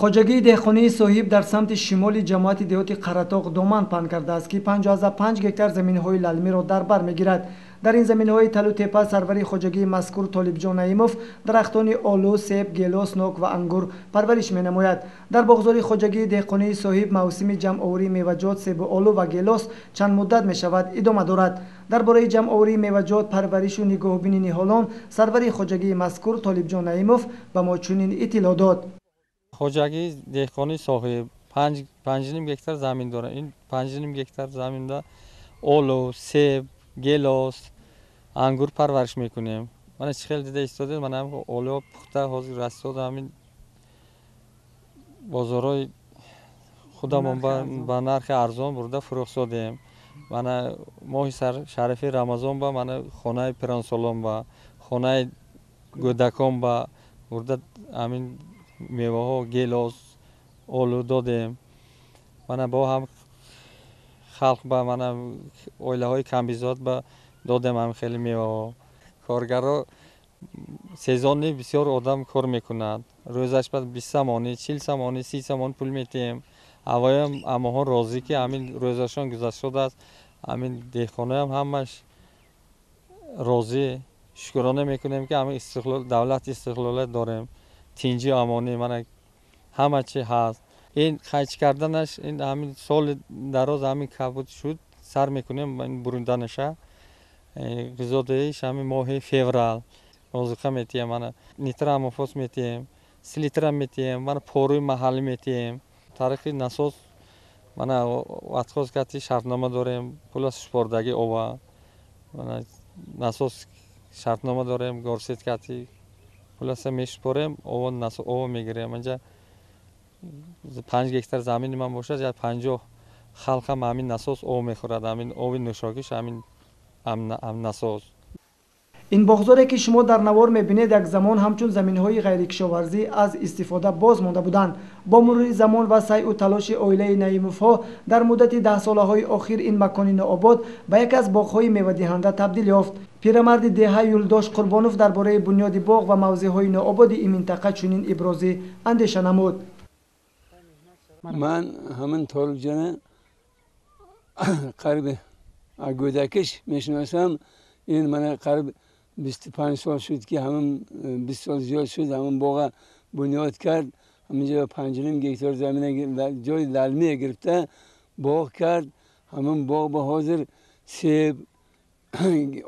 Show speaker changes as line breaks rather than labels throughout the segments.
Хоҷагии деҳқонии Соҳиб дар самти шимоли ҷамоати деҳоти Қаратоғ доман паҳн кардааст, ки 55 гектар заминҳои лалмиро дар бар мегирад. Дар ин заминҳои талу тепа сарвари хоҷагии мазкур Толибҷон Наимов дарахтони олу, себ, гелос, нок ва ангур парвариш менамояд. Дар боғзори хоҷагии деҳқонии Соҳиб мавсими ҷамъоварии меваҷот, себу олу ва гелос чанд муддат мешавад идома дорад. Дар бораи ҷамъоварии меваҷот, парваришу нигоҳубини ниҳолон сарвари хоҷагии мазкур Толибҷон Наимов ба мо чунин иттилоъ дод.
Хоҷагии деҳқонии Соҳиб 5,5 гектар замин дорад. Ин 5,5 гектар заминда олу, себ, гелос, ангур парвариш мекунем. Мана чӣ хел дида истодед, мана олуҳо пухта ҳозир расида, ҳамин бозорҳои худамон ба нархи арзон бурда фурӯхтодем. Мана моҳи шарифи Рамазон ба мана хонаи пиронсолон ба хонаи гӯдакон ба бурда ҳамин меваҳо, гелос, олу додем. Мана бо ҳам халқ ба мана оилаҳои камбизоат ба додем ҳам хеле меваҳо. Коргаро сезонни бисёр одам кор мекунад. Рӯзаш ба 20 сомонӣ, 40 сомонӣ, 30 сомонӣ пул метиҳем. Аввалам амоҳо розӣ ки ҳамин рӯзашон гузашт шудааст. Ҳамин деҳқоноям ҳамаш розӣ. Шукрона мекунем ки ҳамин истиқлол, давлати истиқлолият дорем. Тинҷи амонӣ мана ҳама чи ҳаст. Ин қайч карданаш ин ҳамин соли дароз ҳамин кабуд шуд, сар мекунем ин бурунданаша. Ғизодиҳиш ҳамин моҳи феврал озуқа метиҳем, мана нитроамофос метиҳем, селитра метиҳем, мана порӯи маҳаллӣ метиҳем. Тариқи насос мана ватхоз кати шартнома дорем, пула супордагӣ ова. Мана насос шартнома дорем, горсет кати пуласа мешупорем, ова насос ова мегирем. Анҷа 5 гектар замини ман бошад, я 50 халқам ҳамин насос об мехӯрад, ҳамин оби нӯшокиш ҳамин насос.
Ин боғзоре ки шумо дар навор мебинед, як замон ҳамчун заминҳои ғайрикишоварзӣ аз истифода боз монда буданд. Бо мурури замон ва сайъу талоши оилаи Наимовҳо дар муддати даҳсолаҳои охир ин макони нообод ба яке аз боғҳои мевадиҳанда табдил ёфт. Пирамарди деҳа Юлдош Қурбонов дар бораи бунёди боғ ва мавзеъҳои ноободи ин минтақа чунин ибрози андеша намуд.
Ман ҳамин Толибҷона қариб гӯдакиш мешиносам. Ин мана қариб 25 сол шуд ки ҳамин 20 сол зиёд шуд ҳамин боға бунёд кард. Ҳаминҷо 5,5 гектар замина ҷои лалмия гирифта боғ кард. Ҳамин боғ ба ҳозир себ,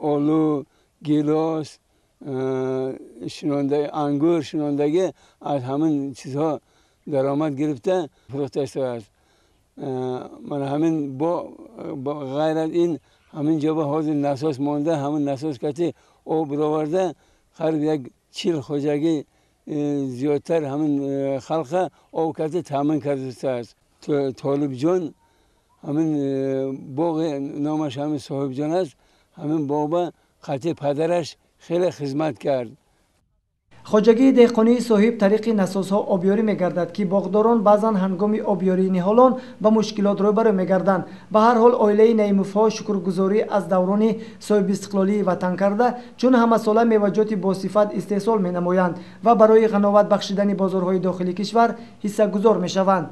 олу, гелос, ангур шинондагӣ аз ҳамин чизҳо даромад гирифта фурӯхта истодааст. Мана ҳамин бо ғайр аз ин ҳамин ҷо ба ҳозир насос монда, ҳамин насос кати об бароварда қариб як 40 хоҷагӣ зиёдтар ҳамин халқа об кати таъмин карда истодааст. Толибҷон ҳамин боғи номаш ҳамин Соҳибҷон аст. Ҳамин боғ ба қати падараш хеле хизмат кард.
Хоҷагии деҳқонии Соҳиб тариқи насосҳо обёрӣ мегардад, ки боғдорон баъзан ҳангоми обёрии ниҳолон ба мушкилот рӯбарӯ мегарданд. Ба ҳар ҳол оилаи Наимовҳо шукргузорӣ аз даврони соҳибистиқлолии ватан карда, чун ҳамасола меваҷоти босифат истеҳсол менамоянд ва барои ғановат бахшидани бозорҳои дохили кишвар ҳиссагузор мешаванд.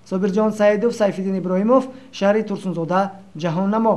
Собирҷон Саидов, Сайфиддин Иброҳимов, шаҳри Турсунзода, Ҷаҳоннамо.